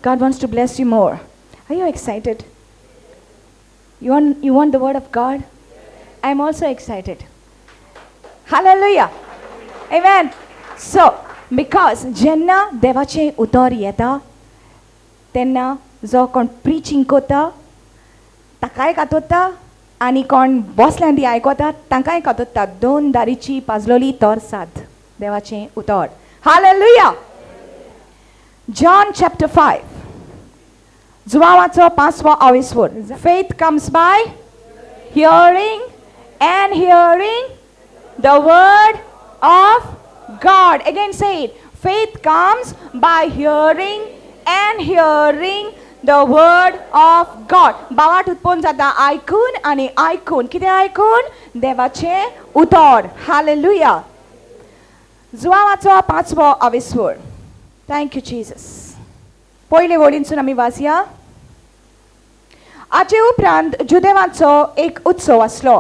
God wants to bless you more. Are you excited? You want the word of God? I am also excited. Hallelujah. Amen. So, because जेन्ना देवाचें उतर येता तेन्ना जो कोण preaching करता ताकाय कातोता आनी कोण बसल्यान ती आयकता तांकांय कातोता. दोन दारीची पाजलोली तर साद देवाचें उतर. Hallelujah. John chapter 5, जुवावाचो 5वो आवेसवर. Faith comes by hearing and hearing the word of God. Again say it. Faith comes by hearing and hearing the word of God. बावाट उत्पन्न जाता आयकून आनी आयकून. कितें आयकून? देवाचें उतर. हालेलुया. जुवावाचो 5वो आवेसवर. Thank you Jesus. पयले वळींसून आमी वाचया. हाचे उपरांत जुदेवाचो एक उत्सव आसलो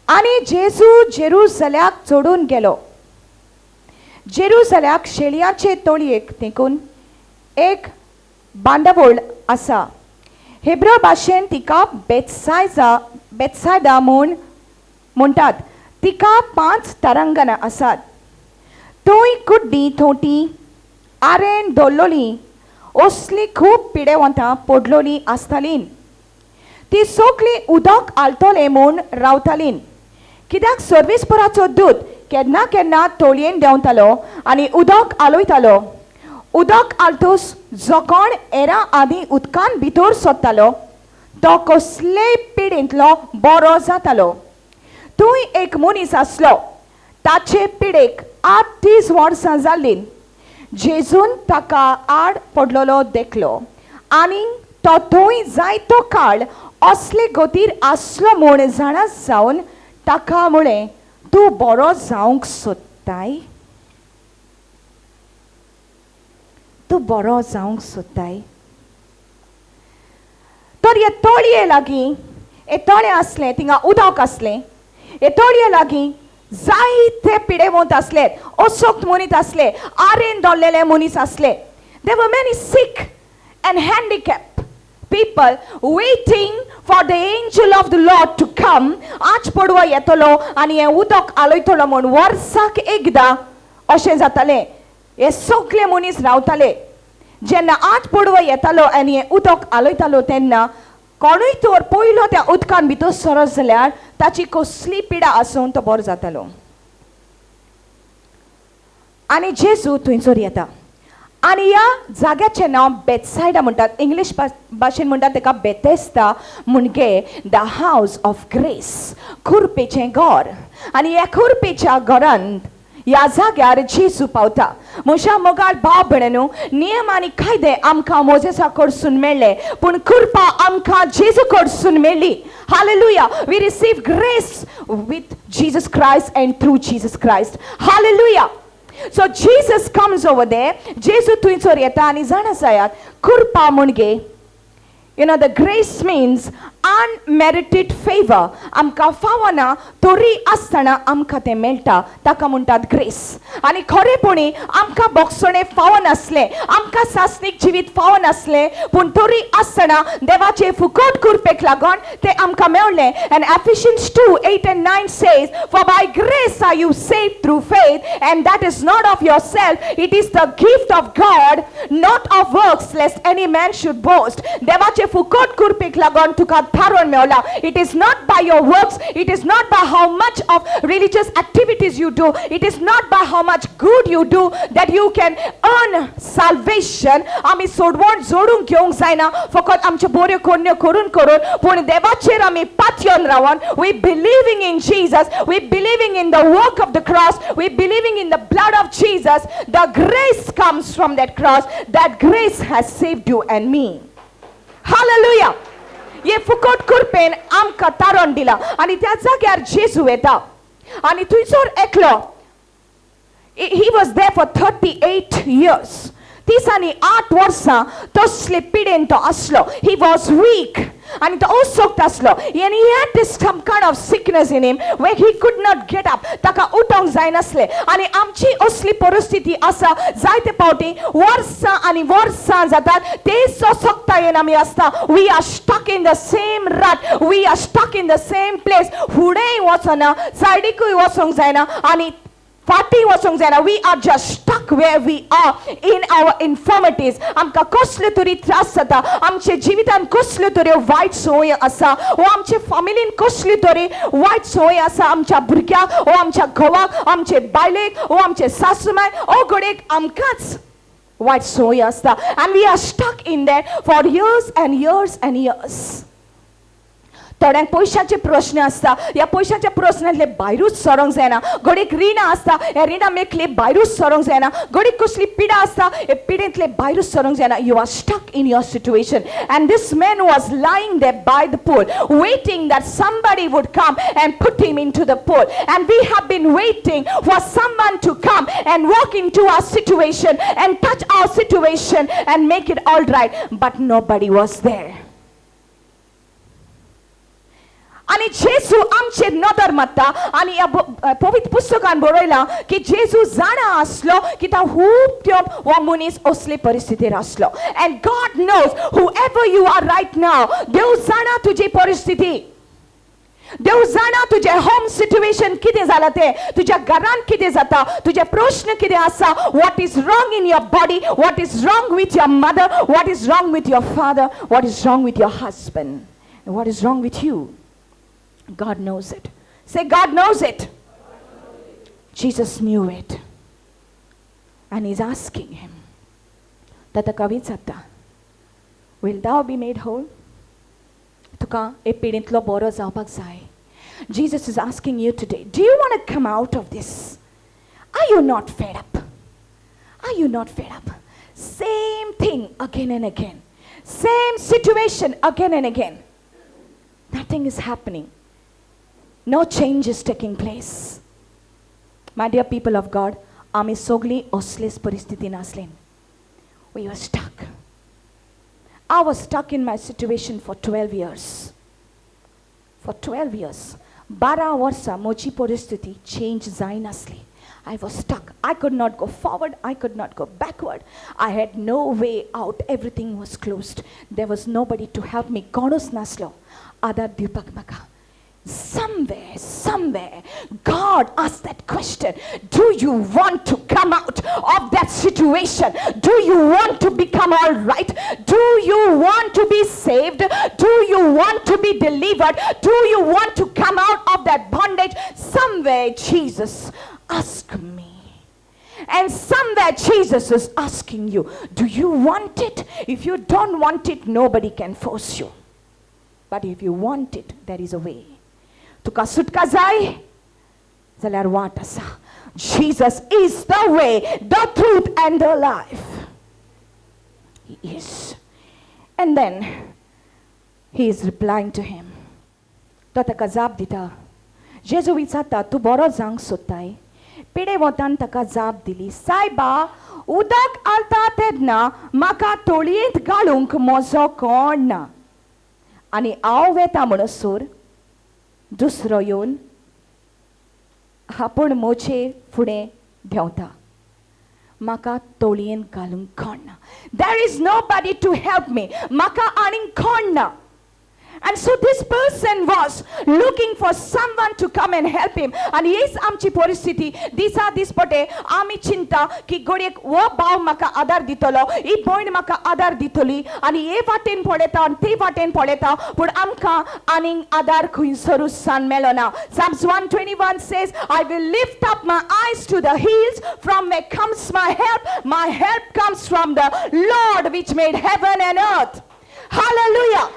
आनी जेजू जेरुसल्याक चडून गेलो. जेरुसल्याक शेळयांचे तळयेक तेंकून एक बांदावळ आसा. हेब्रो भाशेन तिका बेत्सायदा म्हूण म्हणटात. तिका 5 तारांगणां आसात. थंय कुड्डी थोटी आरेन दवरलोली असली खूब पिडेवंतां पडलोली आसतालीं. ती सगळीं उदक आलतलें म्हूण रावतालीं. कित्याक सर्वीसपुराचो दूत केन्ना केन्ना तळयेन देंवतालो आनी उदक आलयतालो. उदक आलतूस जो कोण एरा आदीं उदकान भितर सोदतालो तो कसलेय पिडेंतलो बरो जातालो. थंय एक मनीस आसलो, ताचे पिडेक 38 वर्सां जाल्लीं. जेजून ताका आड पडलेलो देखलो आनी तो थंय जायतो काळ असले गतीर आसलो म्हूण जाणा जावन ताका म्हळें, तूं बरो जावंक सोदताय? तूं बरो जावंक सोदताय? तर हे तळये लागीं हे तळें आसलें, थिंगा उदक आसलें. हे तळये लागीं जायते पिडेवंत आसले, असक्त मनीस आसले, आरेन दवरलेले मनीस आसले. There were many sick and handicapped people waiting for the angel of the Lord to come. आज पडवो येतलो आनी हें उदक आलयतलो म्हूण वर्साक एकदां अशें जातालें. हे सगळे मनीस रावताले. जेन्ना आज पडवो येतालो आनी हें उदक आलयतालो तेन्ना कोणूय तर पयलो त्या उदकान भितर सरस जाल्यार ताची कसली पिडा आसून तो बरो जातालो. आनी जेजू थंयसर येता आनी ह्या जाग्याचें नांव बेत्सायडा म्हणटात. इंग्लीश भाशेन म्हणटात ताका बेतेस्ता, म्हणजे the house of grace, खुर्पेचें घर. आनी ह्या खुर्पेच्या घरांत ह्या जाग्यार जेजू पावता. म्हज्या मोगाळ भाव भयणींनो, नियम आनी कायदे आमकां मोजेसा कडसून मेळ्ळे, पूण कृपा आमकां जेजू कडसून मेळ्ळी. Hallelujah. We receive grace with Jesus Christ and through Jesus Christ. Hallelujah. So Jesus comes over there. जेजू थंयसर येता आनी जाणा जायात, कृपा म्हणजे, you know, the grace means unmerited favour. आमकां फावना तरी आसतना आमकां तें मेळटा, ताका म्हणटात ग्रेस. आनी खरेपणी आमकां बोगसणें फावनासलें, आमकां सासणीक जिवीत फावनासलें, पूण तरी आसतना देवाचे फुकट कृपेक लागून तें आमकां मेळ्ळें. And Ephesians 2:8 and 9 says, for by grace are you saved through faith, and that is not of yourself, it is the gift of God, not of works, lest any man should boast. देवाचे फुकट कृपेक लागून तुका थारोवन Mewla. It is not by your works, it is not by how much of religious activities you do, it is not by how much good you do that you can earn salvation. आमी सोडवण जोडूंक घेवंक जायना फकत आमच्यो बऱ्यो करण्यो करून करून, पूण देवाचेर आमी पातयेवन रावन, we believing in Jesus, we believing in the work of the cross, we believing in the blood of Jesus. The grace comes from that cross. That grace has saved you and me. Hallelujah. हे फुकट कृपेन आमकां तारण दिला. आनी त्या जाग्यार जेजू येता आनी थंयसर एकलो, he was there for 38 years. 38 वर्सां तसले पिडेन तो आसलो. He was weak आनी तो असक्त आसलो. And he had this some kind of sickness in him where he could not get up. ताका उठोंक जायनासलें. आनी आमची असली परिस्थिती आसा जायते फावटी वर्सां आनी वर्सां जातात तेच असक्तायेन आमी आसता. We are stuck in the same rut, we are stuck in the same place. फुडेंय वचना, सायडीकूय वचोंक जायना आनी फाटीं वचोंक जायना. We are just stuck where we are in our infirmities. आमकां कसल्यो तरी त्रास जाता, आमच्या जिवितान कसल्यो तरी वायट संवय आसा, वो आमचे फामिलीन कसल्यो तरी वायट संवय आसा, आमच्या भुरग्याक वो आमच्या घोवाक, आमचे बायलेक वो आमचे सासूमाय वो घडयेक आमकांच वायट संवय आसता. And we are stuck in that for years and years and years. थोड्यांक पयशांचे प्रश्न आसता, ह्या पयशांच्या प्रश्नांतले भायरूच सरोंक जायना. घडयेक रिणां आसता, ह्या रिणां मेकले भायरूच सरोंक जायना. घडयेक कसली पिडा आसता, हे पिडेंतले भायरूच सरोंक जायना. You are stuck in your situation. And this man was lying there by the pool, waiting that somebody would come and put him into the pool. And we have been waiting for someone to come and walk into our situation and touch our situation and make it all right. But nobody was there. आनी जेजू आमचेर नदर मारता आनी ह्या पवित्र पुस्तकान बरयलां की जेजू जाणा आसलो की तो खूब तेंप हो मनीस असले परिस्थितीर आसलो. And God knows whoever you are right now. देव जाणा तुजी परिस्थिती, देव जाणा तुजें होम सिट्युएशन कितें जालां तें, तुज्या घरान कितें जाता, तुजे प्रश्न कितें आसा. What is wrong in your body, what is wrong with your mother, what is wrong with your father, what is wrong with your husband, what is wrong with you. God knows it. Say, God knows it. Jesus knew it. And he's asking him. Tata kavitsata, will thou be made whole? Tuka e pidintlo boro zaopak zai. Jesus is asking you today, do you want to come out of this? Are you not fed up? Are you not fed up? Same thing again and again. Same situation again and again. Nothing is happening. No change is taking place. My dear people of God, आमी सगळीं असलेच परिस्थितीन आसलें. We were stuck. I was stuck in my situation for 12 years. For 12 years. 12 वर्सां म्हजी परिस्थिती change जायनासली. I was stuck. I could not go forward. I could not go backward. I had no way out. Everything was closed. There was nobody to help me. कोणूच नासलो आदार दिवपाक म्हाका. Somewhere, somewhere, God asked that question. Do you want to come out of that situation? Do you want to become all right? Do you want to be saved? Do you want to be delivered? Do you want to come out of that bondage? Somewhere, Jesus asked me. And somewhere Jesus is asking you, do you want it? If you don't want it, nobody can force you. But if you want it, there is a way. तुका सुटका जाय जाल्यार वाट आसा. Jesus is the way, the truth and the life. He is. And then he is replying to him. तो ताका जाप दिता. जेजू विचारता, तूं बरो जावंक सोदताय? पेडे वतान ताका जाप दिली, सायबा उदक आलता तेन्ना म्हाका तोळयेंत घालूंक म्हजो कोण ना, आनी हांव वेता म्हणसर दुसरो येवन आपूण म्हजे फुडें देंवता, म्हाका तोळयेन घालूंक कोण ना. There is nobody to help me. म्हाका आनीक कोण ना. And so this person was looking for someone to come and help him. आनी हीच आमची परिस्थिती. दिसा दिसपटे आमी चिंता की घडयेक हो भाव म्हाका आदार दितलो, ही भयण म्हाका आदार दितली, आनी हे वाटेन पळयता आनी ते वाटेन पळयता, पूण आमकां आनीक आदार खंयसरूच सान मेळना. Psalms 121 says, I will lift up my eyes to the hills, from where comes my help. My help comes from the Lord which made heaven and earth. Hallelujah.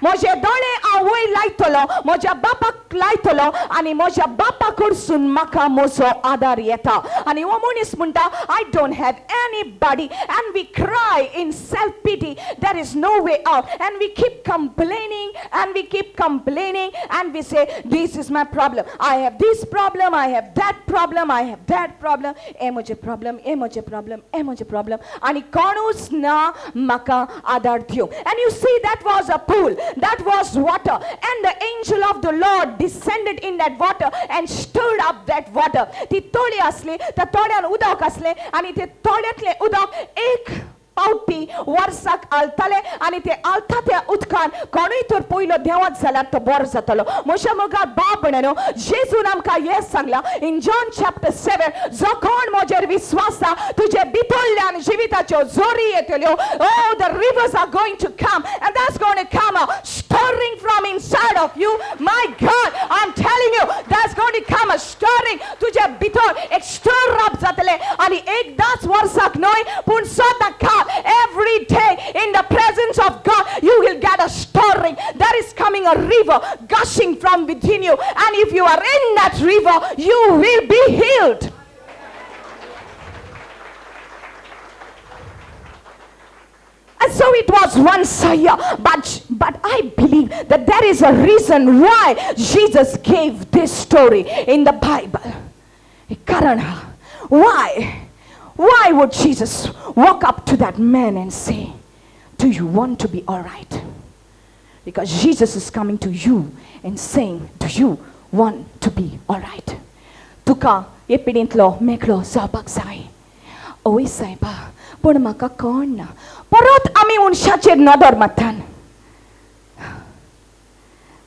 म्हजे दोळे हांव वयर लायतलो, म्हज्या बापाक लायतलो आनी म्हज्या बापा कडसून म्हाका म्हजो आदार येता. आनी हो मनीस म्हणटा, I don't have anybody. And we cry in self pity, there is no way out. And we keep complaining and we keep complaining and we say, this is my problem, I have this problem, I have that problem, I have that problem. हे म्हजें problem, हे म्हजें problem, हे म्हजें problem, आनी कोणूच ना म्हाका आदार दिवंक. And you see, that was a pool, that was water, and the angel of the Lord descended in that water and stirred up that water. ती तोळी आसली, त्या तोड्यान उदक आसलें आनी ते तोड्यांतलें उदक एक पावटी वर्साक आलताले आनी ते आलता त्या उदकान कोणूय तर पयलो देंवत जाल्यार तो बरो जातलो. म्हज्या मुखार बाप म्हणून जेजून आमकां हें सांगलां इन जॉन चॅप्टर 7, जो कोण म्हजेर विस्वासा तुजे भितरल्यान जिविताच्यो जोरी येतल्यो. Oh, the rivers are going to come, and that's going to come a stirring from inside of you. My God, I'm telling you, that's going to come a stirring. तुजे भितर एक स्टर अप जातलें आनी एकदांच वर्साक न्हय पूण सदां काळ, every day in the presence of God, you will get a stirring. There is coming a river gushing from within you, and if you are in that river, you will be healed. And so it was once a year, but I believe that there is a reason why Jesus gave this story in the Bible. Karana, why? Why would Jesus walk up to that man and say, do you want to be all right? Because Jesus is coming to you and saying, do you want to be all right? तुका हे पिडींतलो मेकळो जावपाक जाय. ओय सायबा, पूण म्हाका कोण ना. परत आमी मनशाचेर नदर मारतान.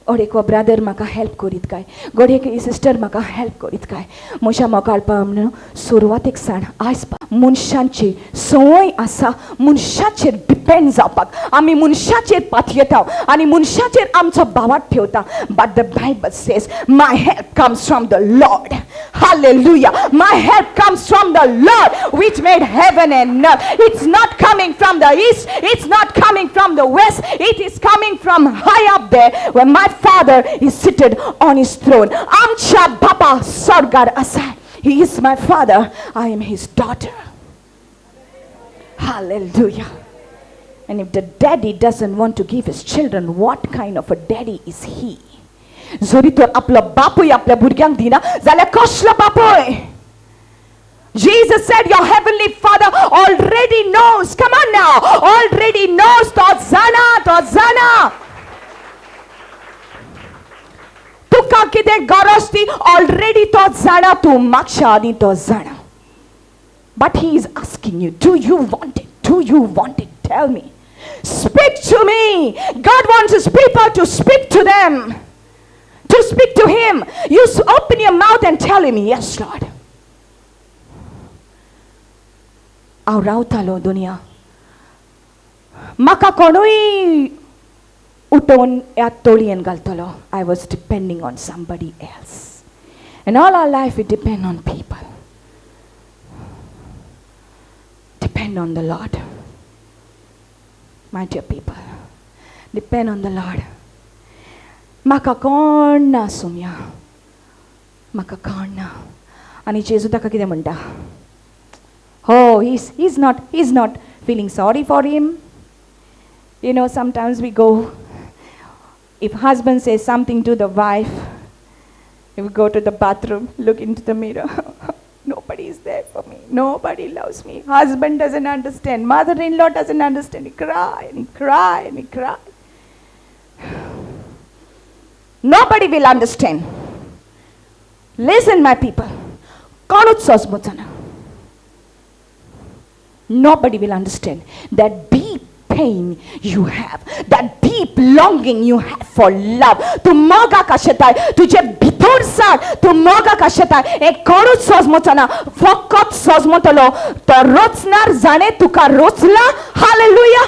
अडेको ब्रादर म्हाका हेल्प करीत काय, घडये सिस्टर म्हाका हेल्प करीत काय. म्हज्या मोगाळपा म्हणून सुरवातेक साण आयज मनशांची संवय आसा मनशाचेर डिपेंड जावपाक. आमी मनशाचेर पातयेता आनी मनशाचेर आमचो भावार्थ ठेवता. But the Bible says, my help comes from the Lord. Hallelujah. My help comes from the Lord which made heaven and earth. It's not coming from the east, it's not coming from the west, it is coming from high up there where my Father is seated on his throne. आमच्या बापा स्वर्गार आसा. He is my father, I am his daughter. Hallelujah. And if the daddy doesn't want to give his children, what kind of a daddy is he? जरी तर आपलो बापूय आपल्या भुरग्यांक दिना जाल्यार कसलो बापूय? Jesus said, your heavenly Father already knows. Come on now. Already knows. तो जाणा, तो जाणा. तुका कितें गरज ती ऑलरेडी तो जाणा, तूं मागच्या आदीं तो जाणा. But he is asking you, do you want it? Do you want it? Tell me. Speak to me. God wants his people to speak to them, to speak to him. You open your mouth and tell him, yes, Lord. हांव रावतालो दुनिया, म्हाका कोणूय उठोवन ह्या तोळयेन घालतलो. I was depending on somebody else. And all our life we depend on people. Depend on the Lord. My dear people, depend on the Lord. म्हाका कोण ना सुमया, म्हाका कोण ना. आनी जेजू ताका कितें म्हणटा? Oh, he's not feeling sorry for him. You know, sometimes we go, if husband says something to the wife, we go to the bathroom, look into the mirror. Nobody is there for me. Nobody loves me. Husband doesn't understand. Mother-in-law doesn't understand. He cry and he cry and he cry. Nobody will understand. Listen, my people. Nobody will understand that deep pain you have, that deep longing you have for love. तूं मोगाक आशेताय, तुजे भितर सार तूं मोगाक आशेताय, हें कोणूच सोजमचो ना, फकत सोजमतलो तो रचणार जाणें तुका रचला. हालेलुया.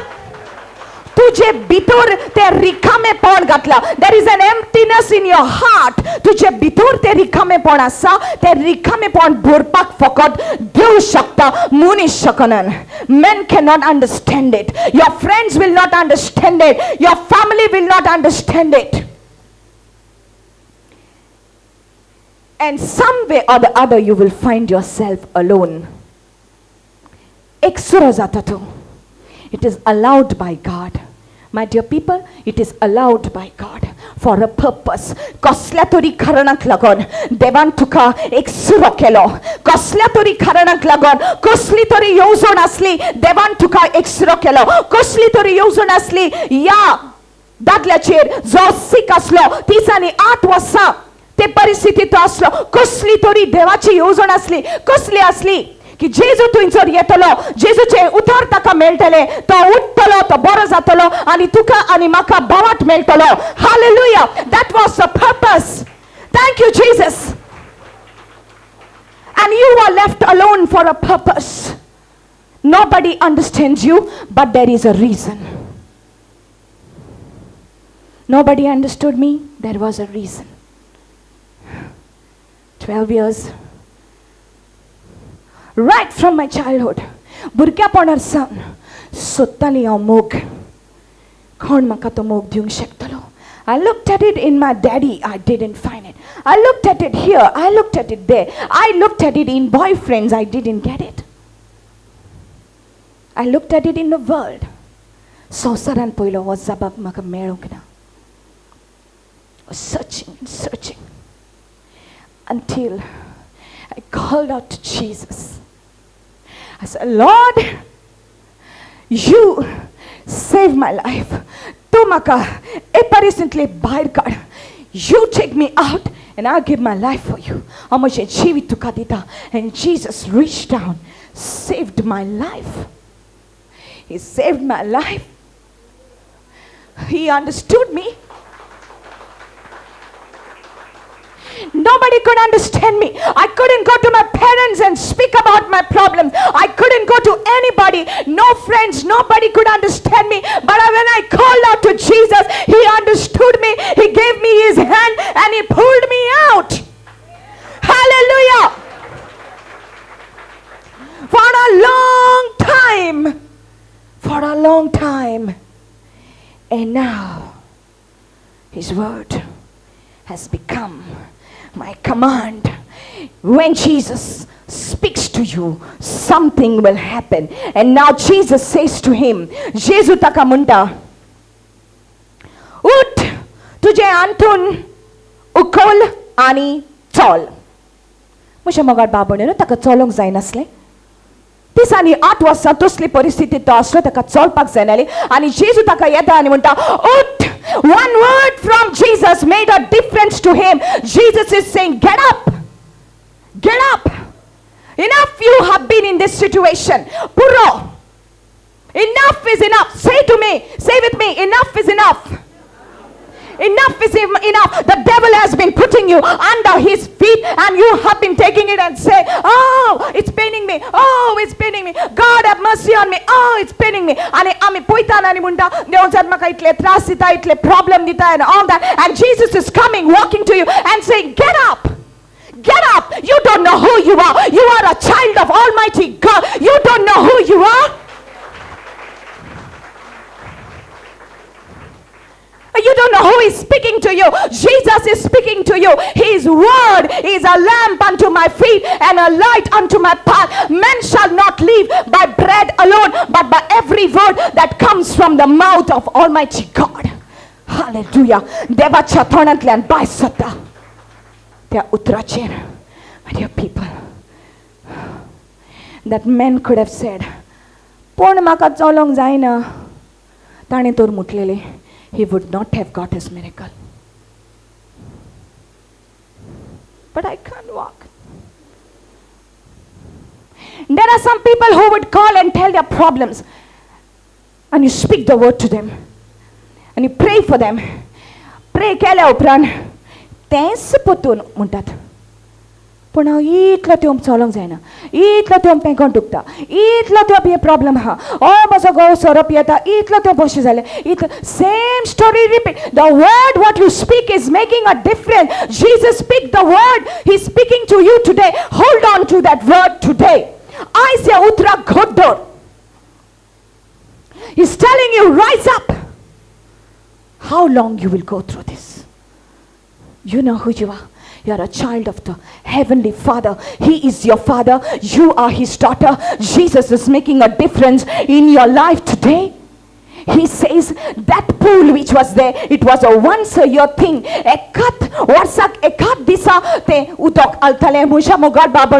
तुझे भितर ते रिकामेपण घातला. There is an emptiness in your heart. तुझे भितर ते रिकामेपण आसा, ते रिकामेपण भरपाक फकत देव शकता, मनीस शकना. Men cannot understand it. Your friends will not understand it. Your family will not understand it. And some way or the other you will find yourself alone. Eksuro jata tu. It is allowed by God. My dear people, it is allowed by God for a purpose. कसल्या तरी कारणाक लागून देवान तुका एकसुरो केलो. कसल्या तरी कारणाक लागून कसली तरी येवजण आसली देवान तुका एकसुरो केलो. कसली तरी येवजण आसली ह्या दादल्याचेर जो सीक आसलो 38 वर्सां ते परिस्थितींत आसलो. कसली तरी देवाची येवजण आसली. कसली आसली की जेजू थंयसर येतलो, जेजूचें उतर ताका मेळटलें, तो उठ्ठलो, तो बरो जातलो आनी तुका आनी म्हाका बावाट मेळटलो. Hallelujah. That was the purpose. Thank you Jesus. And you are left alone for a purpose. Nobody understands you, but there is a reason. Nobody understood me, there was a reason. 12 years. Right from my childhood, भुरग्यापणार सावन सोदताली हांव मोग. कोण म्हाका तो मोग दिवंक शकतलो? I looked at it in my daddy, I didn't find it. I looked at it here, I looked at it there. I looked at it in boyfriends, I didn't get it. I looked at it in the world. संवसारान पयलो हो जबाब म्हाका मेळूंक ना. I was searching and searching until I called out to Jesus. I said, Lord, you save my life. तूं म्हाका ए परिस्थितींतली भायर काड. You take me out and I'll give my life for you. हांव म्हजें जिवीत तुका दिता. And Jesus reached down, saved my life. He saved my life. He understood me. Nobody could understand me. I couldn't go to my parents and speak about my problems. I couldn't go to anybody. No friends. Nobody could understand me. But when I called out to Jesus, He understood me. He gave me His hand and He pulled me out. Hallelujah. For a long time. For a long time. And now, His word has become my command. When Jesus speaks to you, something will happen. And now Jesus says to him, Jesu taka munta, उठ तुझे आंतून उखल आनी चल. म्हज्या मोगाळ बाबण ताका चलोंक जायनासलें. 38 वर्सां तसली परिस्थिती तो आसलो, ताका चलपाक जायनाली. आनी जेजू ताका येता आनी म्हणटा उठ. One word from Jesus made a difference to him. Jesus is saying, get up. Get up. Enough you have been in this situation. Puro. Enough is enough. Say to me, say with me, enough is enough. Enough is enough. The devil has been putting you under his feet and you have been taking it and say, oh, it's paining me. Oh, it's paining me. God have mercy on me. Oh, it's paining me. And ami poita nani munda देवजात म्हाका इतले त्रास दिता, इतले problem दिता and all that. And Jesus is coming, walking to you and saying, get up. Get up. You don't know who you are. You are a child of Almighty God. You don't know who you are. You don't know who is speaking to you. Jesus is speaking to you. His word is a lamp unto my feet and a light unto my path. Men shall not live by bread alone, but by every word that comes from the mouth of Almighty God. Hallelujah. देवाच्या तोंडांतल्यान भायर सरता त्या उतराचेर. My dear people, that man could have said, पूण म्हाका चलोंक जायना. ताणें तर म्हटलेलें, he would not have got his miracle. But I can't walk. There are some people who would call and tell their problems. And you speak the word to them. And you pray for them. Pray केल्या उपरांत तेंच परतून म्हणटात, पूण हांव इतलो तेंप चलोंक जायना, इतलो तेंप पेंकोन दुखता, इतलो तेंप हे प्रॉब्लम आहा, ओ म्हजो घोव सोरो पियेता, इतलो तेंप अशें जालें, इतलो same story repeat. The word what you speak is making a difference. Jesus speak the word. He is speaking to you today. Hold on to that word today. आयज ह्या उतराक घट धर. He's telling you, rise up. How long you will go through this? You know who you are. You are a child of the Heavenly Father. He is your Father. You are His daughter. Jesus is making a difference in your life today. He says that pool which was there, it was a once a year thing. एकात वर्साक एकात दिसा ते उदक आलताले. म्हज्या मोगाळ बाबा,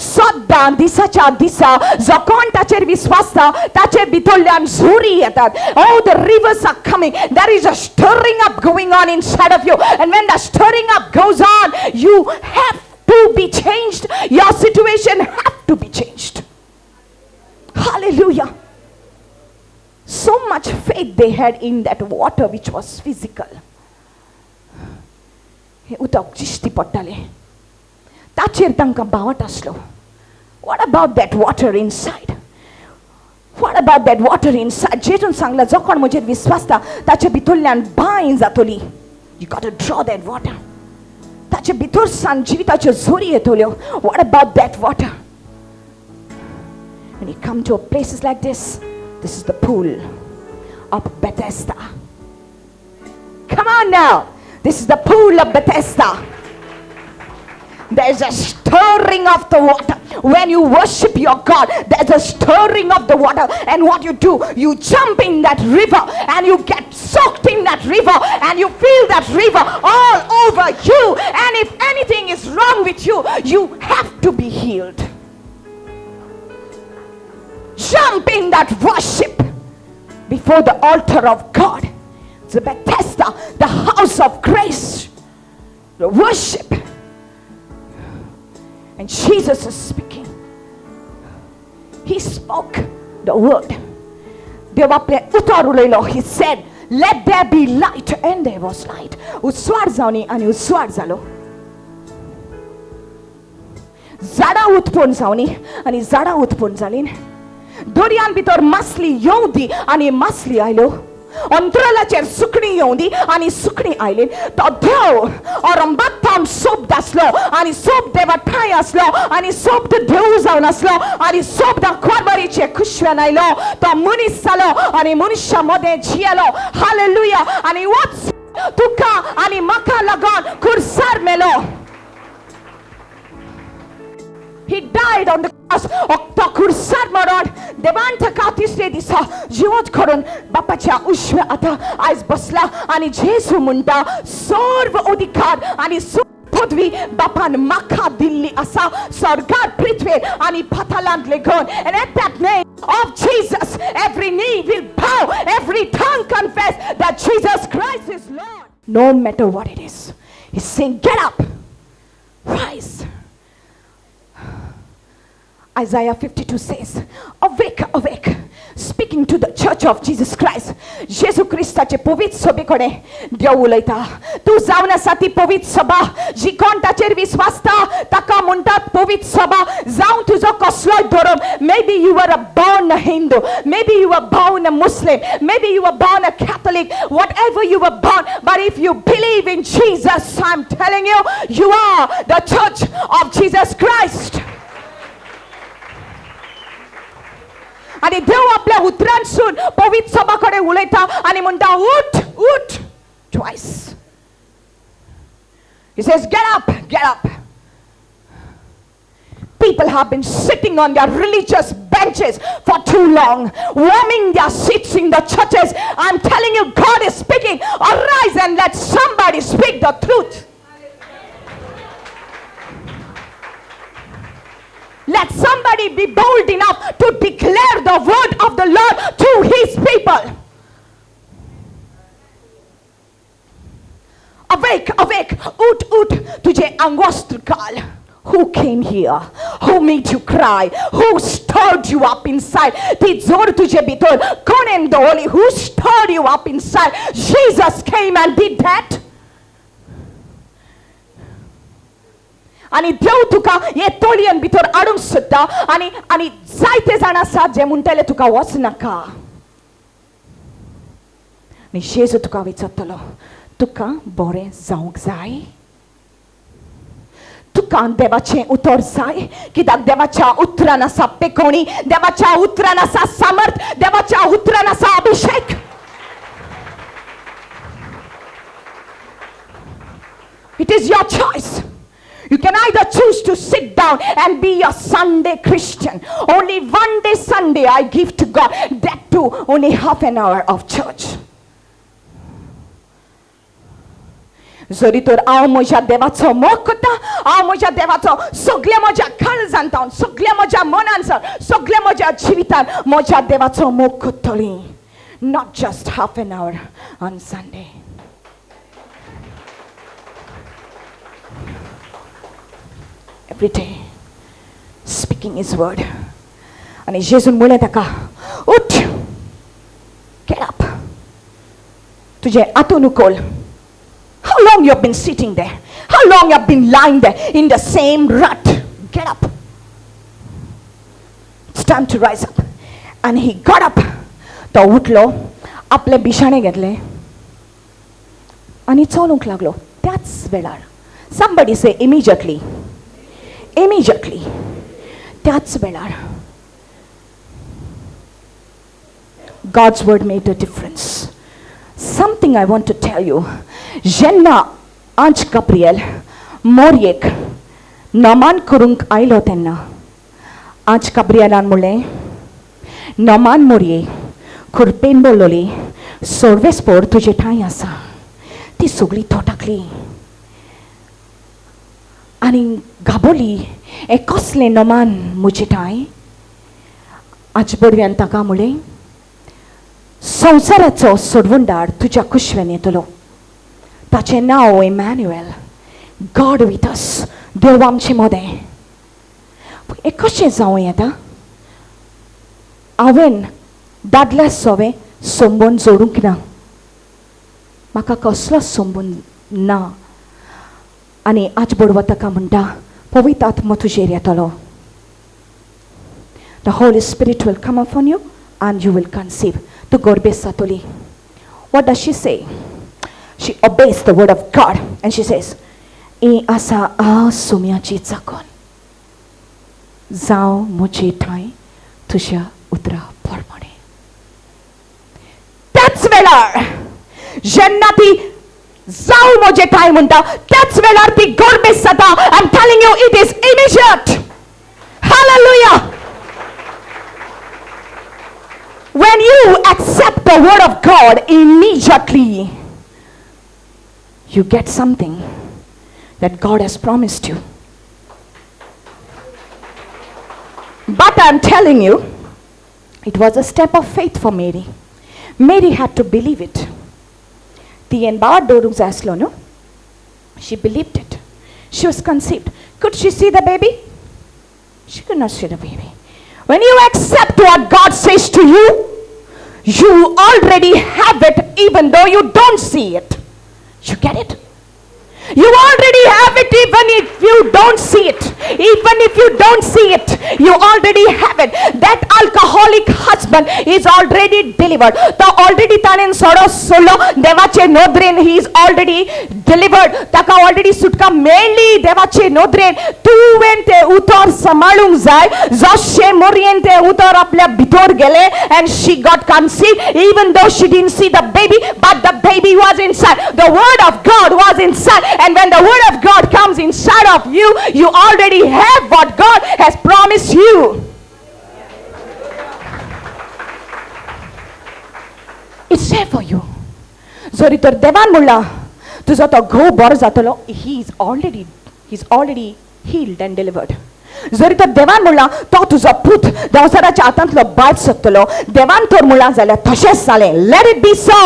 सद्दां दिसाच्या दिसा जो कोण ताचेर विस्वासता ताचे भितरल्यान झोरी येतात. Oh, the rivers are coming. There is a stirring up going on inside of you. And when the stirring up goes on, you have to be changed. Your situation have to be changed. Hallelujah. So much faith they had in that water which was physical. हें उदक दिश्टी पडटालें, ताचेर तांकां बावट आसलो. What about that water inside? What about that water inside? जेजून सांगलां, जो कोण म्हजेर विस्वासता ताचे भितरल्यान बांय जातली. You got to draw that water. ताचे भितर सान जिविताच्यो झोरी येतल्यो. What about that water? When you come to places like this, this is the pool of Bethesda. Come on now. This is the pool of Bethesda. There's a stirring of the water. When you worship your God, there's a stirring of the water. And what you do, you jump in that river and you get soaked in that river and you feel that river all over you. And if anything is wrong with you, you have to be healed. Jump in that worship before the altar of God. The Bethesda, the house of grace, the worship. And Jesus is speaking. He spoke the word. He said, let there be light, and there was light. उस्वार जावनी आनी उस्वार जालो. झाडां उत्पन्न जावनी आनी झाडां उत्पन्न जालीं. दर्यान भितर मासली येवं दी आनी मासली आयल्यो. अंतरालाचेर सुकणी येवं दी आनी सुकणी आयली. तो देव अरंबाताम सोब आसलो आनी सोब देवा ठांय आसलो आनी सोब देव जावन आसलो आनी सोब खोरबरीचे खुशव्यान आयलो. तो मनीस जालो आनी मनशा मदें जियेलो. हालेलुया. आनी वच तुका आनी म्हाका लागून खुर्सार मेलो. He died on the cross. तो खुर्सार मरण देवान ताका तिसरे दिसा जिवंत करून बापाच्या उजव्या हाता आयज बसला आनी जेजू म्हणटा, सर्व अधिकार आनी सर्व पदवी बापान म्हाका दिल्ली आसा, स्वर्गार, पृथ्वेर आनी पाताळांत लेगून. And at that name of Jesus, every knee will bow, every tongue confess that Jesus Christ is Lord. No matter what it is, he's saying, get up, rise. Isaiah 52 says, awake, awake, speaking to the church of Jesus Christ. जेजू क्रिस्ताचे पवित्र सभे कडेन देव उलयता. तूं जावन आसा ती पवित्र सभा, जी कोण ताचेर विस्वासता ताका म्हणटात पवित्र सभा. जावं तुजो कसलोय धर्म, maybe you are a born a Hindu, maybe you are born a Muslim, maybe you are born a Catholic, whatever you are born, but if you believe in Jesus, I am telling you, you are the church of Jesus Christ. आनी देव आपल्या उतरांसून पवित्र सभा कडेन उलयता आनी म्हणटा, उठ, उठ. Twice. He says, get up, get up. People have been sitting on their religious benches for too long, warming their seats in the churches. I'm telling you, God is speaking. Arise and let somebody speak the truth. Let somebody be bold enough to declare the word of the Lord to his people. Awake, awake, ut, ut, tujhe angwastra kaal. Who came here? Who made you cry? Who stirred you up inside? Ti zor tujhe bhitar konen doli. Who stirred you up inside? Jesus came and did that. आनी देव तुका हे तोळयेन भितर हाडूंक सोदता आनी आनी जायते जाण आसात जे म्हणटले तुका वच नाका. आनी जेजू तुका विचारतलो, तुका बरें जावंक जाय? तुका देवाचें उतर जाय, कित्याक देवाच्या उतरान आसा पेकोणी, देवाच्या उतरान आसा सामर्थ, देवाच्या उतरान आसा अभिषेक. It is your choice. You can either choose to sit down and be a Sunday Christian. Only one day Sunday I give to God. That too, only half an hour of church. जरी तर हांव म्हज्या देवाचो मोग करता, हांव म्हज्या देवाचो सगळ्या म्हज्या काळजान जावन, सगळ्या म्हज्या मनान जावन, सगळ्या म्हज्या जिवितान म्हज्या देवाचो मोग करतली. Not just half an hour on Sunday. Every day speaking his word. आनी जेजून म्हणलें ताका, उठ, get up, तुजें आतून उखल. How long you have been sitting there? How long you have been lying there in the same rut? Get up. It's time to rise up. And he got up. तो उठलो, आपले बिशाणे घेतले आनी चलूंक लागलो. त्याच वेळार, somebody say immediately, immediately, त्याच वेळार God's word made a difference. Something I want to tell you. जेन्ना आंज गाब्रिएल मोरयेक नमान करूंक आयलो तेन्ना आंज गाब्रिएलान म्हणलें, नमान मोरये, खुरपेन बोललोली सर्वेस्पोर तुजे ठांय आसा. ती सगळी थोटाकली आनी घाबरली, हें कसलें नमान म्हजे ठांय. आज बडव्यान ताका म्हणलें, संवसाराचो सोडवणदार तुज्या कुशवेन येतलो, ताचें नांव इमॅन्युएल, गॉड वीथ अस, देव आमचे मदें. हें कशें जावं येता? हांवें दादल्या सोवें संबंद जोडूंक ना, म्हाका कसलोच संबंद ना. आनी आज बडवा ताका म्हणटा, पवित्र आत्मो तुजेर येतलो. The Holy Spirit will come upon you and you will conceive. तूं गर्भेस्त जातली. What does she say? She obeys the word of God and she says, ही आसा हांव सोम्याची चाकोन, जावं म्हजे ठांय तुज्या उतरा प्रमाणे. त्याच वेळार जेन्ना ती जावं म्हजे ठांय म्हणटा, त्याच वेळार ती गर्भेस्त जाता. I am telling you, it is immediate. Hallelujah. When you accept the word of God, immediately you get something that God has promised you. But I'm telling you, it was a step of faith for Mary. Mary had to believe it. तियेन बाळ दवरूंक जाय आसलो न्हू? She believed it. She was conceived. Could she see the baby? She could not see the baby. When you accept what God says to you, you already have it even though you don't see it. You get it? You already have it even if you don't see it. Even if you don't see it, you already have it. That alcoholic husband is already delivered. तो already ताणें सोडो सोडलो देवाचे नदरेन. He is already delivered. ताका already सुटका मेळ्ळी देवाचे नदरेन. तुवें तें उतर सांबाळूंक जाय. जशें मोरयेन तें उतर आपल्या भितर गेलें and she got conceived even though she didn't see the baby, but the baby was inside. The word of God was inside. And when the word of God comes inside of you, you already have what God has promised you. It's there for you. जरी तर देवान म्हणला तुजो तो घोव बरो जातलो, he is already healed and delivered. जरी तर देवान म्हणला तो तुजो पूत देंवचाराच्या हातांतलो भायर सरतलो, देवान तर म्हणला जाल्यार तशेंच जालें. Let it be so.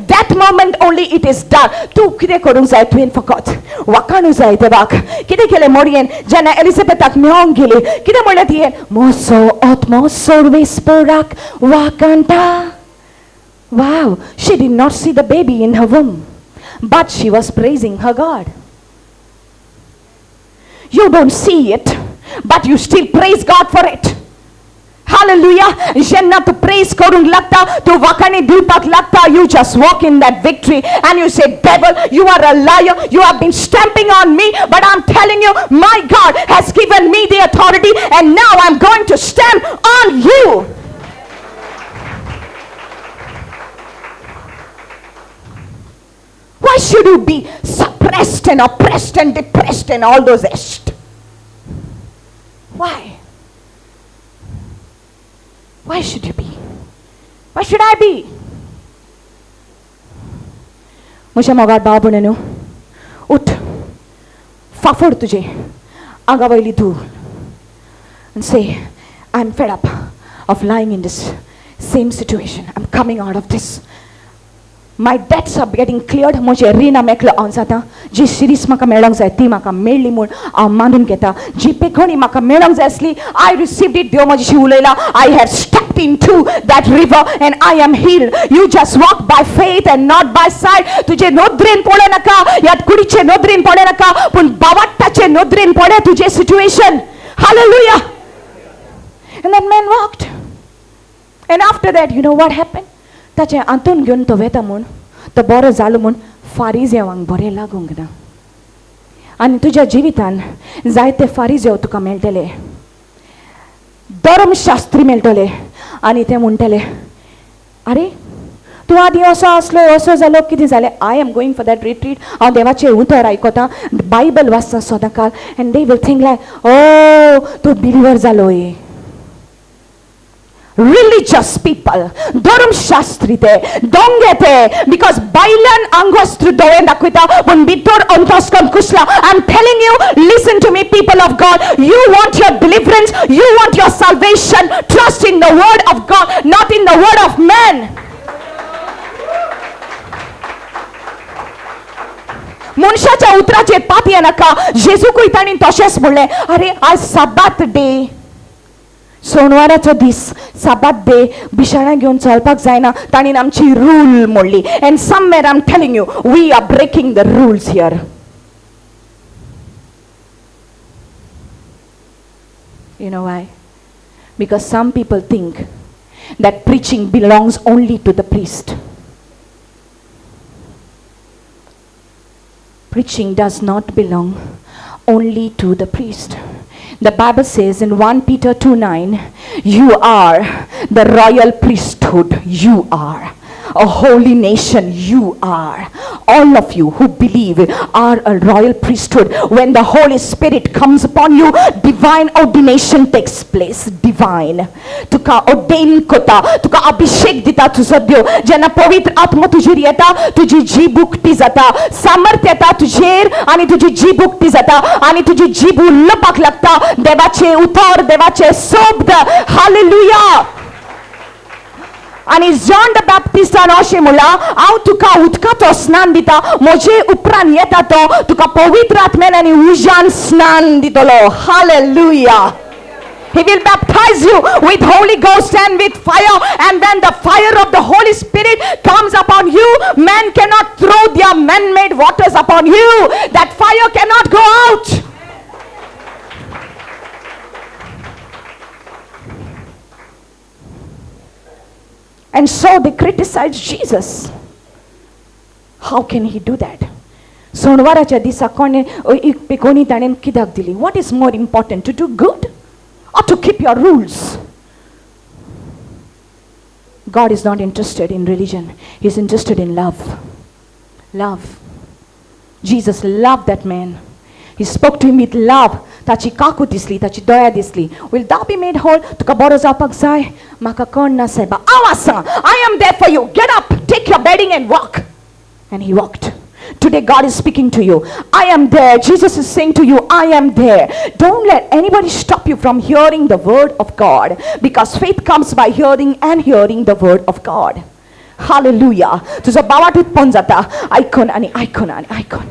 That moment only it is done. तूं कितें करूंक जाय? तुवें फकत वाखाणूंक जाय देवाक. कितें केलें मोरयेन जेन्ना एलिझाबेथाक मेळोंक गेली? कितें म्हणलें तियेन? म्हजो आत्मो सर्वेस्पराक वाखाणटा. Wow, she did not see the baby in her womb, but she was praising her God. You don't see it, but you still praise God for it. Hallelujah. जेन्ना तूं प्रेज करूंक लागता, तूं वाखाणी दिवपाक लागता, you just walk in that victory and you say, devil, you are a liar, you have been stamping on me, but I am telling you, my God has given me the authority and now I am going to stamp on you. Why should you be suppressed and oppressed and depressed and all those est? Why? Why should you be? Why should I be? म्हज्या मोगाळ भाव भयणीनो, उठ, फाफोड तुजे आंगा वयली धूळ and say, I'm fed up of lying in this same situation. I'm coming out of this. My debts are getting cleared. म्हजें रिणां मेकळो हांव जाता. जी सिरीज म्हाका मेळोंक जाय ती म्हाका मेळ्ळी म्हूण हांव मानून घेता. जी पेखणी म्हाका मेळोंक जाय आसली, I received it. देव म्हज्याशी उलयला. I have stepped into that river and I am healed. You just walk by faith and not by sight. तुजे नदरेन पळय नाका, ह्या कुडीचे नदरेन पळय नाका, पूण बावाट्टाचे नदरेन पळय तुजें situation. Hallelujah. And that man walked. And after that, you know what happened? ताचें आंतून घेवन तो वेता म्हूण, तो बरो जालो म्हूण फारीजेवांक बरें लागूंक ना. आनी तुज्या जिवितान जायते फारीजेव तुका मेळटले, धर्मशास्त्री मेळटले, आनी ते म्हणटले, आरे तूं आदीं असो आसलो, असो जालो, कितें जालें? I am going for that retreat. हांव देवाचें उतर आयकता, बायबल वाचता सदांकाळ. And they will think like, oh, तूं बिलिवर जालो. Religious people, धर्मशास्त्री ते, दोंगे ते, because बायल्यान आंगवस्त्र दोळ्यान दाखयता पूण भितर अंतस्करण Kusla. I am telling you, listen to me, people of God. You want your deliverance, you want your salvation, trust in the word of God, not in the word of man. मनशाच्या उतराचेर पातये नाका. जेजूकूय तांणी तशेंच म्हणलें, अरे आज साबात डे, सोनवाराचो दीस, साबात day, बिशाणां घेवन चलपाक जायना. ताणें आमची रूल मोडली. And somewhere I am telling you, we are breaking the rules here. You know why? Because some people think that preaching belongs only to the priest. Preaching does not belong only to the priest. The Bible says in 1 Peter 2:9, you are the royal priesthood. You are a holy nation. You are. All of you who believe are a royal priesthood. When the Holy Spirit comes upon you, divine ordination takes place. Divine. तुका ordain कोता, तुका अभिषेक दिता तुजो देव. जेन्ना पवित्र आत्मो तुजेर येता, तुजी जीब उक्ती जाता, सामर्थ्य येता तुजेर आनी तुजी जीब उक्ती जाता आनी तुजी जीब उलोवपाक लागता देवाचे उतर, देवाचे शब्द. हालेलुया. आनी जॉन the बॅप्टिस्टान अशें म्हणलां, हांव तुका उदकाचो स्नान दिता, म्हजे उपरांत येता तो तुका पवित्र आत्म्यान आनी उज्यान स्नान दितलो. Hallelujah. He will baptize you with Holy Ghost and with fire. And when the fire of the Holy Spirit comes upon you, man cannot throw their man-made waters upon you. That fire cannot go out. And so they criticized Jesus. How can he do that? सोनवाराच्या दिसा कोणे कोणी ताणें कित्याक दिली? What is more important, to do good or to keep your rules? God is not interested in religion. He is interested in love. Love. Jesus loved that man. He spoke to him with love. ताची काकू दिसली, ताची दया दिसली. Will thou be made whole? तुका बरो जावपाक जाय? म्हाका कोण ना सायबा, हांव आसा. I am there for you. Get up, take your bedding and walk. And he walked. Today God is speaking to you. I am there. Jesus is saying to you, I am there. Don't let anybody stop you from hearing the word of God, because faith comes by hearing and hearing the word of God. Hallelujah. तुजो बावाट उत्पन्न जाता आयकून आनी आयकून आनी आयकून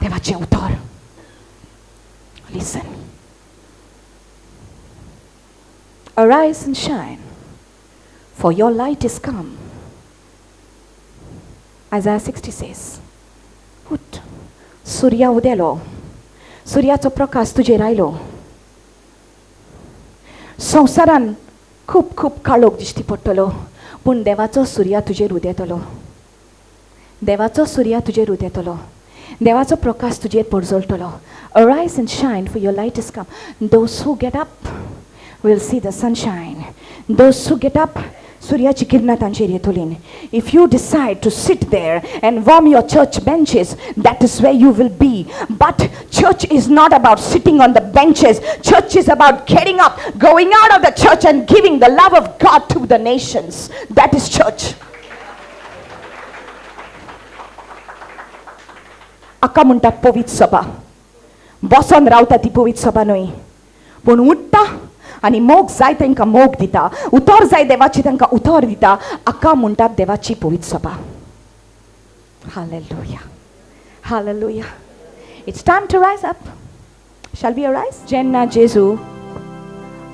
देवाचें उतर. Listen. Arise and shine, for your light is come. Isaiah 60 says, उठ, सुर्या उदेलो, सुर्याचो प्रकाश तुजेर आयलो. संवसारान खूब खूब काळोख दिश्टी पडटलो, पूण देवाचो सुर्या तुजेर उदेतलो, देवाचो सुर्या तुजेर उदेतलो, देवाचो प्रकाश तुजेर परजळटलो. Arise and shine, for your light is come. Those who get up will see the sunshine. Those who get up, सुर्याची किरणां तांचेर येतलीं. If you decide to sit there and warm your church benches, that is where you will be. But church is not about sitting on the benches. Church is about getting up, going out of the church and giving the love of God to the nations. That is church. आका म्हणटा पवित्र सभा, बसोन रावता ती पवित्र सभा न्हय, पूण उठ्ठा आनी मोग जाय तांकां मोग दिता, उतर जाय देवाची तांकां उतर दिता. आका म्हणटात देवाची पवित्र सभा. Hallelujah, hallelujah. It's time to rise up. Shall we arise? जेन्ना जेजू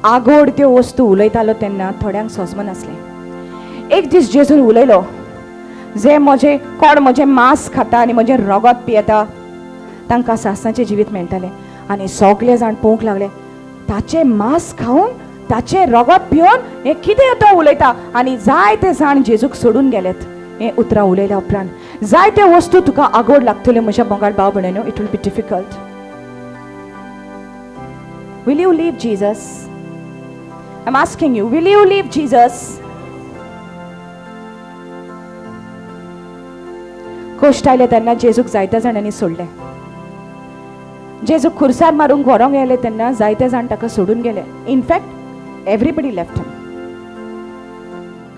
आगोड त्यो वस्तू उलयतालो तेन्ना थोड्यांक सोजमनासलें. एक दीस जेजून उलयलो, जे म्हजें कोण म्हजें मांस खाता आनी म्हजें रगत पियेता तांकां सासणाचें जिवीत मेळटलें. आनी सगळे जाण पळोवंक लागले, ताचें मांस खावन ताचें रगत पिवन हें कितें तो उलयता. आनी जायते जाण जेजूक सोडून गेलेत. हें उतरां उलयल्या उपरांत जायते वस्तू तुका आगोड लागतल्यो म्हज्या मोगाळ भाव भयणीनो. It will be difficult. Will you leave Jesus? I am asking you, will you leave Jesus? कश्ट आयले तेन्ना जेजूक जायत्या जाणांनी सोडलें. जेजूक खुर्सार मारूंक व्हरोंक गेले तेन्ना जायते जाण ताका सोडून गेले. In fact everybody left him.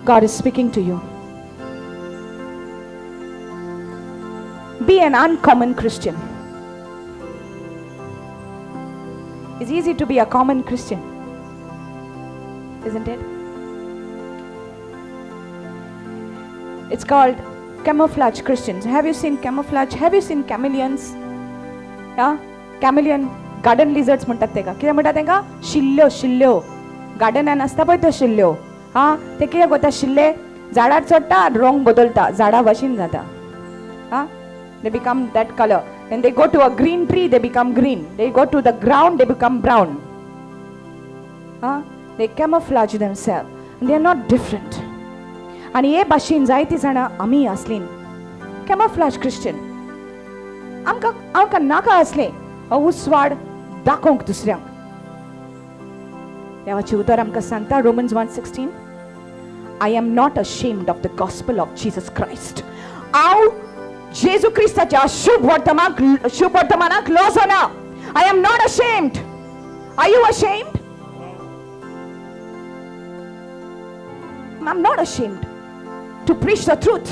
God is speaking to you. Be an uncommon Christian. It's easy to be a common Christian, isn't it? It's called camouflage Christians. Have you seen camouflage? Have you seen chameleons? Yeah? Chameleon, garden lizards म्हणतात तेका. कितें म्हणटात तेंका? शिल्ल्यो, शिल्ल्यो. गार्डनान आसता पळय त्यो शिल्ल्यो. हा, ते कितें करता? शिल्ले झाडार चडटा, रंग बदलता, झाडा भाशेन जाता. हा, they become that color. Then they go to a green tree, they become green. They go to the ground, they become brown. हा, they camouflage themselves. They are not different. आनी हे भाशेन जायतीं जाणां आमी आसलीं कॅमोफ्लाज क्रिश्चन. आमकां आमकां नाका आसलें उस्वाड दाखोवंक दुसऱ्यांक. देवाचें उतर आमकां सांगता, Romans 1:16, I am not ashamed of the gospel of Jesus Christ. हांव जेजू क्रिस्ताच्या शुभ वर्तमानाक लजो ना. I am not ashamed. Are you ashamed? I am not ashamed to preach the truth,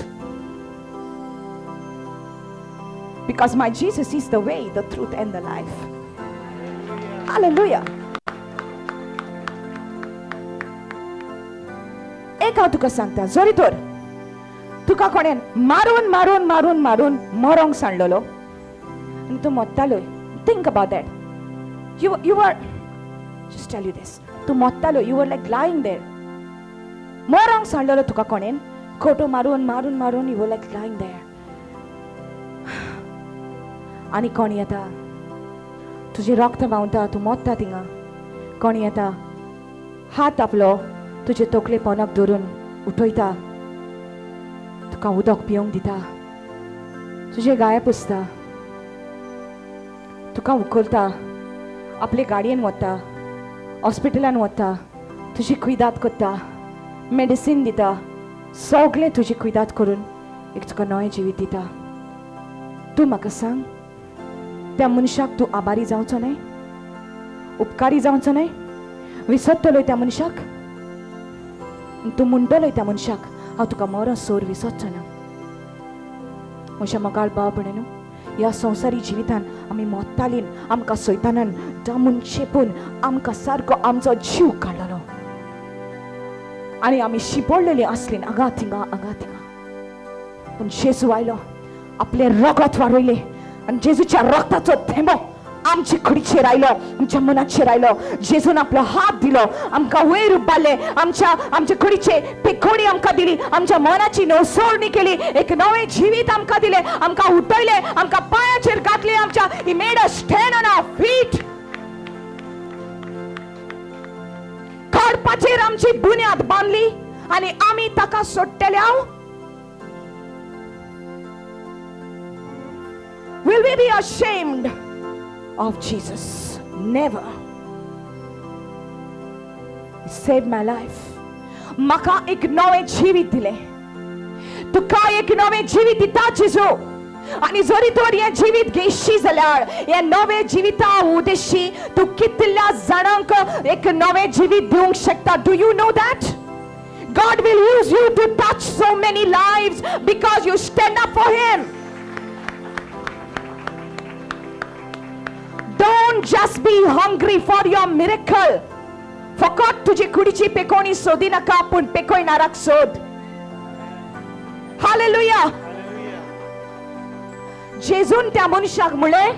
because my Jesus is the way, the truth and the life. Hallelujah. एक हांव तुका सांगता, जरी तर तुका कोणेन मारून मारून मारून मारून मरोंक सांडलेलो आनी तूं मोत्तालोय, think about that. You are, just tell you this, तूं मोत्तालो, you are like lying there. मरोंक सांडलेलो तुका कोणेन, खोटो मारून मारून मारून, you are like lying there. आनी कोण येता, तुजें रक्त व्हांवता, तूं मोत्ता थिंगा. कोण येता, हात आपलो तुजे तकले पोनाक धरून उठयता, तुका उदक पिवंक दिता, तुजे गाये पुसता, तुका उखलता, आपले गाडयेन वता, हॉस्पिटलान वता, तुजी कुयदाद करता, मेडिसीन दिता, सगळें तुजी कुयदाद करून एक तुका नवें जिवीत दिता. तूं म्हाका सांग, त्या मनशाक तूं आभारी जावचो न्हय, उपकारी जावचो न्हय? विसरतलोय त्या मनशाक? तूं म्हणटलोय त्या मनशाक, हांव तुका मरो सोर विसरचो ना. म्हज्या मोगाळ भाव भयणीनो, ह्या संवसारी जिवितान आमी मोत्तालीन, आमकां सैतानान दामून चेपून आमकां सारको आमचो जीव काडलो आनी आमी शिपडलेली आसलीं हांगा थिंगा हांगा थिंगा. पूण जेजू आयलो, आपलें रगत वाडयलें आनी जेजूच्या रगताचो थेंबो आमचे कुडीचेर आयलो, आमच्या मनाचेर आयलो. जेजून आपलो हात दिलो, आमकां वयर उबारलें, आमच्या आमचे कुडीचे पेकोणी आमकां दिली, आमच्या मनाची नवसोरणी केली, एक नवें जिवीत आमकां दिलें, आमकां उठयलें, आमकां पांयाचेर घातलें, आमच्या he made us stand on our feet. प्रकल्पाचेर आमची बुन्याद बांदली आनी आमी ताका सोडटले. Will we be ashamed of Jesus? Never. He saved my life. म्हाका एक नवें जिवीत दिलें. तुका एक नवें जिवीत दिता जेजू. आनी जरी तर हें जिवीत घेशी जाल्यार हें नवें जिविता उद्देशी तूं कितल्या जाणांक एक नवें जिवीत दिवंक शकता. Do you know that? God will use you to touch so many lives because you stand up for Him. Don't just be hungry for your miracle. फकत तुझी कुडीची पेकोणी सोदी नाका, पूण पेकोयणाराक सोद. हालेलुया. जेजून त्या मनशाक म्हणलें,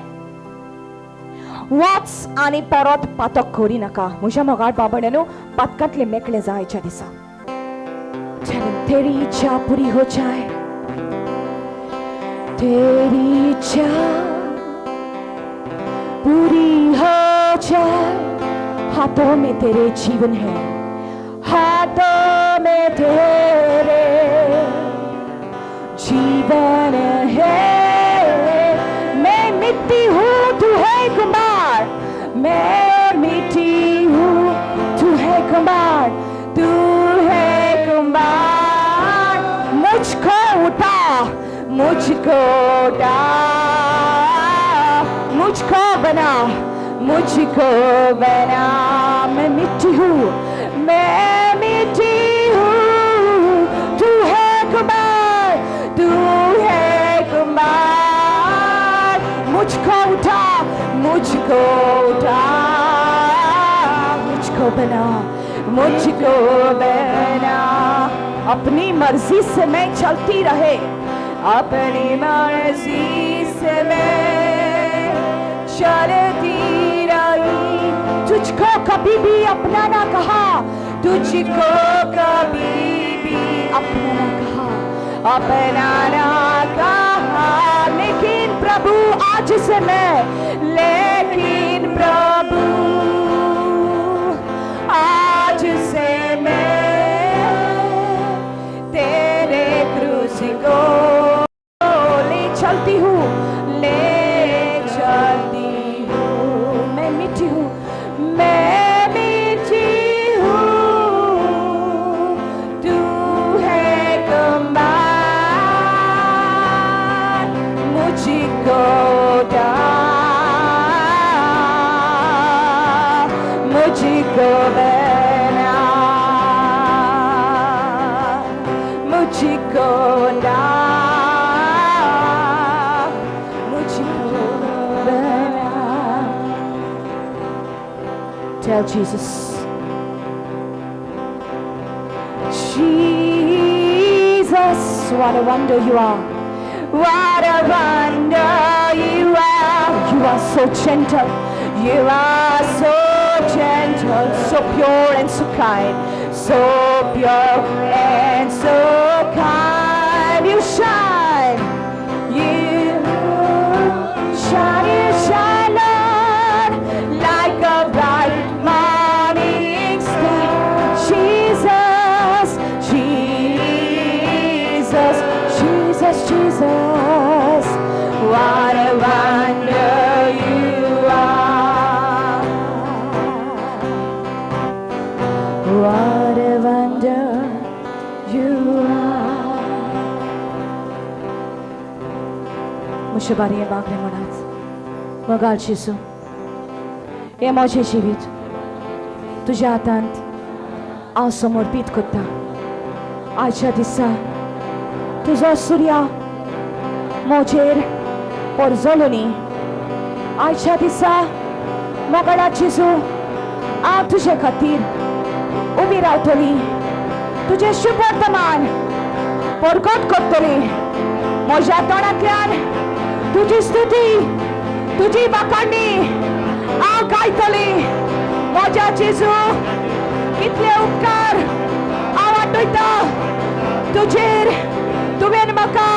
वच आनी परत पातक करी नाका. म्हज्या मोगाळ बाबड्यानो, पातकांतले मेकळे जायच्या दिसा. तेरी इच्छा पुरी हो जाए, तेरी इच्छा पूरी हो जाए. हाथों में तेरे जीवन है, हाथों में तेरे जीवन है. मैं मिट्टी हूँ, तू है कुमार. मैं मिट्टी हूँ, तू है कुमार, तू है कुमार. मुझको उठा, मुझको उठा, मुझको बना, मुझको बना. मैं मिट्टी हूँ, मैं मिट्टी हूँ, तू है कुमार, तू है कुमार. मुझको उठा, मुझको उठा, मुझको बना, मुझको बना. अपनी मर्जी से मैं चलती रहे, अपनी मर्जी से मैं चलती रही. तुझको कभी भी अपना ना कहा, तुझको कभी भी अपना ना कहा, अपना ना कहा. लेकिन प्रभु आज से मैं, लेकिन प्रभु आज से मैं तेरे क्रूस को ले चलती हूँ, ले चलती हूँ. मैं मिट्टी हूँ, मैं मिट्टी हूँ, तू है कुमार. मुझको उठा, मुझको बना, मुझको उठा, मुझको बना. Tell Jesus, Jesus, what a wonder you are. What a wonder you are. You are so gentle. You are so gentle, so pure and so kind. So pure and so kind. You shine. You shine, you shine, Lord, like a bright morning star. Jesus, Jesus, Jesus, Jesus, what a wonder you are. What a wonder you are. म्हज्या बारये बागरे म्हणात, मोगाळ जेजू, हें म्हजें जिवीत तुज्या हातांत हांव समर्पीत करता. आयच्या दिसा तुजो सुर्या म्हजेर परजलो न्ही. आयच्या दिसा मोगाळा जेजू, हांव तुजे खातीर उबी रावतली, तुजें शुभवर्तमान परगट करतली. म्हज्या तोंडांतल्यान तुजी स्तुती, तुजी वाखाणी हांव गायतली. म्हज्या जेजू, कितले उपकार हांव आठयता तुजेर. तुवें म्हाका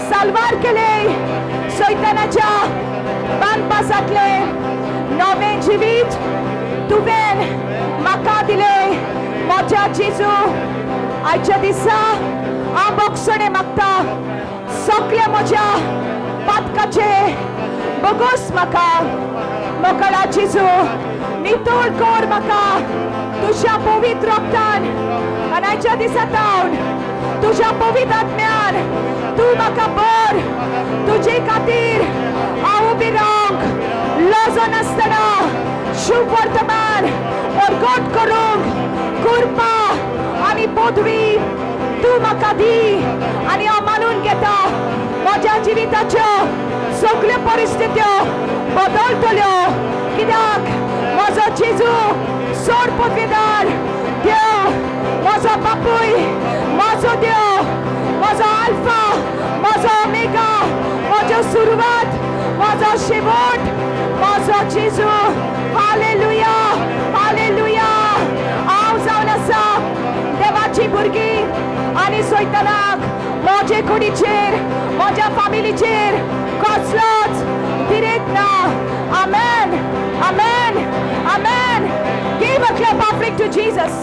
साल्वार केले, सैतानाच्या बांदपासांतलें नवें जिवीत तुवें म्हाका दिलें. जेजू, आयच्या दिसा हांव बोगसणे मागता. सगळ्या म्हज्या पातकाचे बोगोस म्हाका. मोकळा जेजू, नितळ कर म्हाका तुज्या पवित्र रक्तान. आनी आयच्या दिसा तावन तुज्या पवित्र आत्म्यान तूं म्हाका बर. तुजे खातीर हांव उबी रावंक लजनासतना शुभ वर्तमान प्रगट करूंक कृपा आनी पदवी तूं म्हाका दी. आनी हांव मानून घेता म्हज्या जिविताच्यो सगळ्यो परिस्थित्यो बदलतल्यो, कित्याक म्हजो जेजू चड पदवीदार देव, म्हजो बापूय, म्हजो देव, म्हजो आल्फा, म्हजो ओमेगा, म्हजो सुरवात, म्हजो शेवट, म्हजो जेजू. Hallelujah, hallelujah. हांव जावन आसा देवाची भुरगीं आनी सैतानाक म्हजे कुडीचेर, म्हज्या फामिलीचेर कसलोच भिरेत ना. आमेन, आमेन, आमेन. Give a clap offering to Jesus.